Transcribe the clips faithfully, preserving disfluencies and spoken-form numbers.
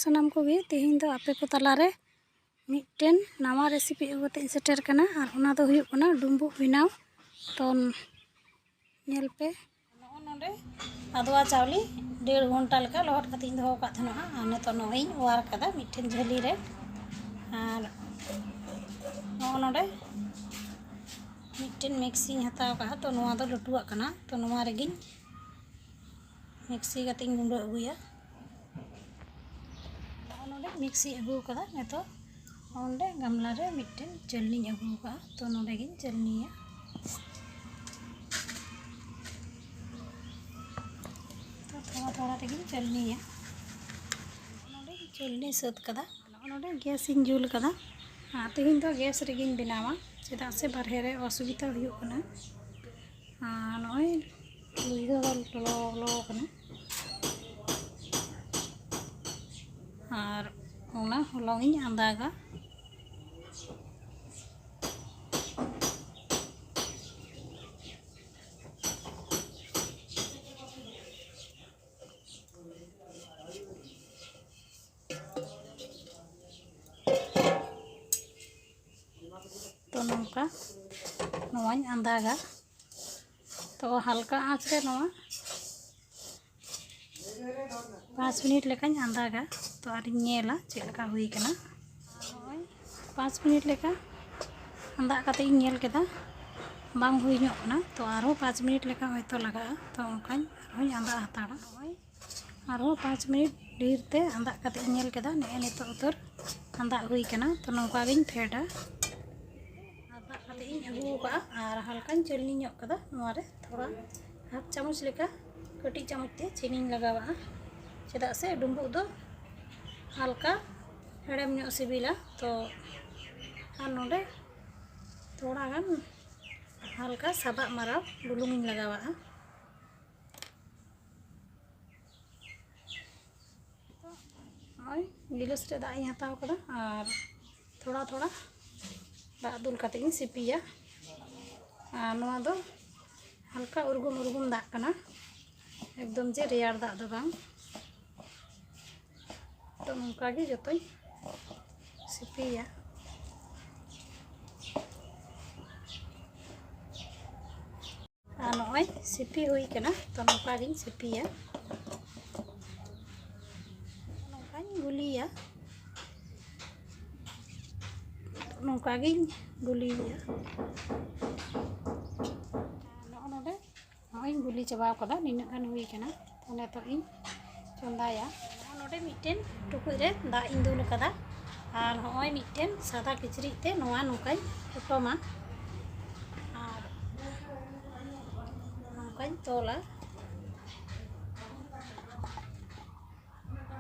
ᱥᱟᱱᱟᱢ ᱠᱚᱜᱮ, ᱛᱮᱦᱮᱧ ᱫᱚ ᱟᱯᱮ ᱠᱚ ᱛᱟᱞᱟᱨᱮ ᱢᱤᱫᱴᱮᱱ ᱱᱟᱣᱟ ᱨᱮᱥᱤᱯᱤ ᱟᱹᱜᱩ ᱠᱟᱛᱮ ᱤᱧ ᱥᱮᱴᱮᱨ ᱠᱟᱱᱟ, ᱟᱨ ᱚᱱᱟ ᱫᱚ ᱦᱩᱭᱩᱜ ᱠᱟᱱᱟ ᱰᱩᱸᱵᱩᱜ ᱵᱮᱱᱟᱣ᱾ ᱛᱚ ᱧᱮᱞ ᱯᱮ, ᱱᱚᱜᱼᱚ ᱱᱚᱰᱮ ᱟᱫᱣᱟ ᱪᱟᱣᱞᱮ ᱰᱮᱲ ᱜᱷᱚᱱᱴᱟ ᱞᱮᱠᱟ ᱞᱚᱦᱚᱫ ᱠᱟᱛᱮ ᱤᱧ ᱫᱚᱦᱚ ᱟᱠᱟᱫ ᱛᱟᱦᱮᱱᱟ, ᱟᱨ ᱱᱤᱛᱚᱜ ᱱᱚᱜᱼᱚᱭ ᱤᱧ ᱚᱣᱟᱨ ᱠᱟᱫᱟ ᱢᱤᱫᱴᱮᱱ ᱡᱷᱟᱹᱞᱤ ᱨᱮ᱾ ᱟᱨ ᱱᱚᱜᱼᱚ ᱱᱚᱰᱮ ᱢᱤᱫᱴᱮᱱ ᱢᱤᱠᱥᱤᱧ ᱦᱟᱛᱟᱣ ᱠᱟᱜᱼᱟ, ᱛᱚ ᱱᱚᱣᱟ ᱫᱚ ᱞᱟᱹᱴᱩᱣᱟᱜ ᱠᱟᱱᱟ, ᱛᱚ ᱱᱚᱣᱟ ᱨᱮᱜᱮᱧ ᱢᱤᱠᱥᱤ ᱠᱟᱛᱮᱧ ᱜᱩᱸᱰᱟᱹ ᱟᱹᱜᱩᱭᱟ᱾ ᱱᱚᱜᱼᱚ ᱱᱚᱰᱮ ᱢᱤᱠᱥᱤ ᱟᱹᱜᱩ ᱠᱟᱫᱟ᱾ ᱱᱤᱛᱚᱜ ᱱᱚᱰᱮ ᱜᱟᱢᱞᱟ ᱨᱮ ᱢᱤᱫᱴᱮᱱ ᱪᱟᱹᱞᱱᱤᱧ ᱟᱹᱜᱩ ᱠᱟᱜᱼᱟ, ᱛᱚ ᱱᱚᱰᱮ ᱜᱤᱧ ᱪᱟᱹᱞᱱᱤᱭᱟ᱾ ᱛᱚ ᱛᱷᱚᱲᱟ ᱛᱷᱚᱲᱟ ᱛᱮᱜᱤᱧ ᱪᱟᱹᱞᱱᱤᱭᱟ᱾ ᱱᱚᱰᱮᱧ ᱪᱟᱹᱞᱱᱤ ᱥᱟᱹᱛ ᱠᱟᱫᱟ᱾ ᱱᱚᱜᱼᱚ ᱱᱚᱰᱮ ᱜᱮᱥ ᱤᱧ ᱡᱩᱞ ᱠᱟᱫᱟ᱾ ᱟᱨ ᱛᱮᱦᱮᱧ ᱫᱚ ᱜᱮᱥ ᱨᱮᱜᱮᱧ ᱵᱮᱱᱟᱣᱟ, ᱪᱮᱫᱟᱜ ᱥᱮ ᱵᱟᱨᱦᱮ ᱨᱮ ᱚᱥᱩᱵᱤᱫᱟ ᱦᱩᱭᱩᱜ ᱠᱟᱱᱟ᱾ ᱟᱨ ᱱᱚᱜᱼᱚᱭ ᱞᱩᱭᱦᱟᱹ ᱫᱚ ᱞᱚᱞᱚ ᱞᱚᱞᱚ ᱠᱟᱱᱟ᱾ ᱟᱨ ᱚᱱᱟ ᱦᱚᱞᱚᱝ ᱤᱧ ᱟᱸᱫᱟᱜᱟ᱾ ᱛᱚ ᱱᱚᱝᱠᱟ ᱱᱚᱣᱟᱧ ᱟᱸᱫᱟᱜᱟ᱾ ᱛᱚ ᱦᱟᱞᱠᱟ ᱟᱸᱪ ᱨᱮ ᱱᱚᱣᱟ ᱯᱟᱸᱪ ᱢᱤᱱᱤᱴ ᱞᱮᱠᱟᱧ ᱟᱸᱫᱟᱜᱟ᱾ ᱛᱚ ᱟᱨᱤᱧ ᱧᱮᱞᱟ ᱪᱮᱫ ᱞᱮᱠᱟ ᱦᱩᱭ ᱠᱟᱱᱟ᱾ ᱱᱚᱜᱼᱚᱭ ᱯᱟᱸᱪ ᱢᱤᱱᱤᱴ ᱞᱮᱠᱟ ᱟᱸᱫᱟᱜ ᱠᱟᱛᱮ ᱤᱧ ᱧᱮᱞ ᱠᱮᱫᱟ, ᱵᱟᱝ ᱦᱩᱭ ᱧᱚᱜ ᱠᱟᱱᱟ᱾ ᱛᱚ ᱟᱨᱦᱚᱸ ᱯᱟᱸᱪ ᱢᱤᱱᱤᱴ ᱞᱮᱠᱟ ᱦᱚᱭᱛᱳ ᱞᱟᱜᱟᱜᱼᱟ᱾ ᱛᱚ ᱚᱱᱠᱟᱧ ᱟᱨᱦᱚᱸᱧ ᱟᱸᱫᱟᱜ ᱦᱟᱛᱟᱲᱟ᱾ ᱱᱚᱜᱼᱚᱭ ᱟᱨᱦᱚᱸ ᱯᱟᱸᱪ ᱢᱤᱱᱤᱴ ᱰᱷᱮᱨ ᱛᱮ ᱟᱸᱫᱟᱜ ᱠᱟᱛᱮ ᱤᱧ ᱧᱮᱞ ᱠᱮᱫᱟ, ᱱᱮᱜᱼᱮ ᱱᱤᱛᱚᱜ ᱩᱛᱟᱹᱨ ᱟᱸᱫᱟᱜ ᱦᱩᱭ ᱠᱟᱱᱟ᱾ ᱛᱚ ᱱᱚᱝᱠᱟ ᱜᱤᱧ ᱯᱷᱮᱰᱟ᱾ ᱟᱸᱫᱟᱜ ᱠᱟᱛᱮ ᱤᱧ ᱟᱹᱜᱩ ᱟᱠᱟᱫᱼᱟ ᱟᱨ ᱦᱟᱞᱠᱟᱧ ᱪᱟᱹᱞᱱᱤ ᱧᱚᱜ ᱠᱟᱫᱟ᱾ ᱱᱚᱣᱟ ᱨᱮ ᱛᱷᱚᱲᱟ ᱦᱟᱯ ᱪᱟᱢᱚᱪ ᱞᱮᱠᱟ ᱠᱟᱹᱴᱤᱡ ᱪᱟᱢᱚᱪ ᱛᱮ ᱪᱤᱱᱤᱧ ᱞᱟᱜᱟᱣᱟᱜᱼᱟ, ᱪᱮᱫᱟᱜ ᱥᱮ ᱰᱩᱸᱵᱩᱜ ᱫᱚ ᱦᱟᱞᱠᱟ ᱦᱮᱲᱮᱢ ᱧᱚᱜ ᱥᱤᱵᱤᱞᱟ᱾ ᱛᱚ ᱟᱨ ᱱᱚᱰᱮ ᱛᱷᱚᱲᱟ ᱜᱟᱱ ᱦᱟᱞᱠᱟ ᱥᱟᱵᱟᱜ ᱢᱟᱨᱟᱣ ᱵᱩᱞᱩᱝ ᱤᱧ ᱞᱟᱜᱟᱣᱟᱜᱼᱟ᱾ ᱱᱚᱜᱼᱚᱭ ᱜᱤᱞᱟᱹᱥ ᱨᱮ ᱫᱟᱜ ᱤᱧ ᱦᱟᱛᱟᱣ ᱠᱟᱫᱟ ᱟᱨ ᱛᱷᱚᱲᱟ ᱛᱷᱚᱲᱟ ᱫᱟᱜ ᱫᱩᱞ ᱠᱟᱛᱮ ᱤᱧ ᱥᱤᱯᱤᱭᱟ᱾ ᱟᱨ ᱱᱚᱣᱟ ᱫᱚ ᱦᱟᱞᱠᱟ ᱩᱨᱜᱩᱢ ᱩᱨᱜᱩᱢ ᱫᱟᱜ ᱠᱟᱱᱟ, ᱮᱠᱫᱚᱢ ᱡᱮ ᱨᱮᱭᱟᱲ ᱫᱟᱜ ᱫᱚ ᱵᱟᱝ᱾ ᱛᱚ ᱱᱚᱝᱠᱟ ᱜᱮ ᱡᱚᱛᱚᱧ ᱥᱤᱯᱤᱭᱟ᱾ ᱟᱨ ᱱᱚᱜᱼᱚᱭ ᱥᱤᱯᱤ ᱦᱩᱭ ᱠᱟᱱᱟ, ᱛᱚ ᱱᱚᱝᱠᱟ ᱜᱤᱧ ᱥᱤᱯᱤᱭᱟ, ᱱᱚᱝᱠᱟᱧ ᱜᱩᱞᱤᱭᱟ, ᱱᱚᱝᱠᱟ ᱜᱤᱧ ᱜᱩᱞᱤᱭᱟ᱾ ᱟᱨ ᱱᱚᱜᱼᱚ ᱱᱚᱰᱮ ᱱᱚᱜᱼᱚᱭ ᱤᱧ ᱜᱩᱞᱤ ᱪᱟᱵᱟᱣ ᱠᱟᱫᱟ, ᱱᱤᱱᱟᱹᱜ ᱜᱟᱱ ᱦᱩᱭ ᱠᱟᱱᱟ᱾ ᱛᱚ ᱱᱤᱛᱚᱜ ᱤᱧ ᱪᱚᱸᱫᱟᱭᱟ᱾ ᱱᱚᱜᱼᱚ ᱱᱚᱰᱮ ᱢᱤᱫᱴᱮᱱ ᱴᱩᱠᱩᱡ ᱨᱮ ᱫᱟᱜ ᱤᱧ ᱫᱩᱞ ᱠᱟᱫᱟ, ᱟᱨ ᱱᱚᱜᱼᱚᱭ ᱢᱤᱫᱴᱮᱱ ᱥᱟᱫᱟ ᱠᱤᱪᱨᱤᱡ ᱛᱮ ᱱᱚᱣᱟ ᱱᱚᱝᱠᱟᱧ ᱯᱚᱴᱚᱢᱟ ᱟᱨ ᱱᱚᱝᱠᱟᱧ ᱛᱚᱞᱟ᱾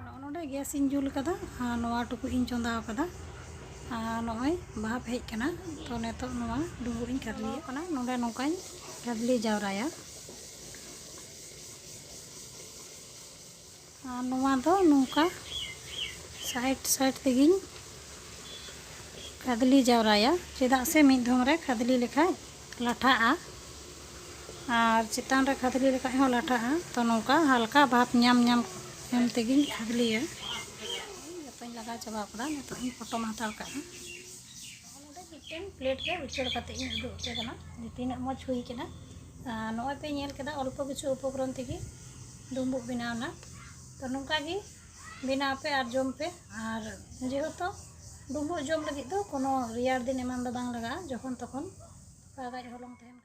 ᱱᱚᱜᱼᱚ ᱱᱚᱰᱮ ᱜᱮᱥ ᱤᱧ ᱡᱩᱞ ᱠᱟᱫᱟ ᱟᱨ ᱱᱚᱣᱟ ᱴᱩᱠᱩᱡ ᱤᱧ ᱪᱚᱸᱫᱟ ᱟᱠᱟᱫᱟ᱾ ᱟᱨ ᱱᱚᱜᱼᱚᱭ ᱵᱷᱟᱯ ᱦᱮᱡ ᱠᱟᱱᱟ, ᱛᱚ ᱱᱤᱛᱚᱜ ᱱᱚᱣᱟ ᱰᱩᱸᱵᱩᱜ ᱤᱧ ᱠᱷᱟᱫᱽᱞᱮᱭᱟ ᱠᱟᱱᱟ᱾ ᱱᱚᱰᱮ ᱱᱚᱝᱠᱟᱧ ᱠᱷᱟᱫᱽᱞᱮ ᱡᱟᱣᱨᱟᱭᱟ᱾ ᱟᱨ ᱱᱚᱣᱟ ᱫᱚ ᱱᱚᱝᱠᱟ ᱥᱟᱭᱤᱰ ᱥᱟᱭᱤᱰ ᱛᱮᱜᱮᱧ ᱠᱷᱟᱫᱽᱞᱮ ᱡᱟᱣᱨᱟᱭᱟ, ᱪᱮᱫᱟᱜ ᱥᱮ ᱢᱤᱫ ᱫᱷᱚᱢ ᱨᱮ ᱠᱷᱟᱫᱽᱞᱮ ᱞᱮᱠᱷᱟᱡ ᱞᱟᱴᱷᱟᱜᱼᱟ᱾ ᱟᱨ ᱪᱮᱛᱟᱱ ᱨᱮ ᱠᱷᱟᱫᱽᱞᱮ ᱞᱮᱠᱷᱟᱡ ᱦᱚᱸ ᱞᱟᱴᱷᱟᱜᱼᱟ᱾ ᱛᱚ ᱱᱚᱝᱠᱟ ᱦᱟᱞᱠᱟ ᱵᱷᱟᱯ ᱧᱟᱢ ᱧᱟᱢ ᱮᱢ ᱛᱮᱜᱮᱧ ᱠᱷᱟᱫᱽᱞᱮᱭᱟ᱾ ᱡᱚᱛᱚᱧ ᱞᱟᱜᱟᱣ ᱪᱟᱵᱟ ᱠᱟᱫᱟ, ᱱᱤᱛᱚᱜ ᱤᱧ ᱯᱚᱴᱚᱢ ᱦᱟᱛᱟᱲ ᱠᱟᱜᱼᱟ᱾ ᱱᱚᱰᱮ ᱢᱤᱫᱴᱮᱱ ᱯᱞᱮᱴ ᱨᱮ ᱩᱪᱟᱹᱲ ᱠᱟᱛᱮ ᱤᱧ ᱩᱫᱩᱜ ᱟᱯᱮ ᱠᱟᱱᱟ ᱡᱮ ᱛᱤᱱᱟᱹᱜ ᱢᱚᱡᱽ ᱦᱩᱭ ᱠᱟᱱᱟ᱾ ᱟᱨ ᱱᱚᱜᱼᱚᱭ ᱯᱮ ᱧᱮᱞ ᱠᱮᱫᱟ, ᱚᱞᱯᱚ ᱠᱤᱪᱷᱩ ᱩᱯᱚᱠᱨᱚᱱ ᱛᱮᱜᱮ ᱰᱩᱸᱵᱩᱜ ᱵᱮᱱᱟᱣ ᱮᱱᱟ᱾ ᱛᱚ ᱱᱚᱝᱠᱟ ᱜᱮ ᱵᱮᱱᱟᱣ ᱯᱮ ᱟᱨ ᱡᱚᱢ ᱯᱮ᱾ ᱟᱨ ᱡᱮᱦᱮᱛᱩ ᱰᱩᱸᱵᱩᱜ ᱡᱚᱢ ᱞᱟᱹᱜᱤᱫ ᱫᱚ ᱠᱳᱱᱳ ᱨᱮᱭᱟᱲ ᱫᱤᱱ ᱮᱢᱟᱱ ᱫᱚ ᱵᱟᱝ ᱞᱟᱜᱟᱜᱼᱟ, ᱡᱚᱠᱷᱚᱱ ᱛᱚᱠᱷᱚᱱ ᱠᱟᱜᱟᱡ ᱦᱚᱞᱚᱝ ᱛᱟᱦᱮᱱ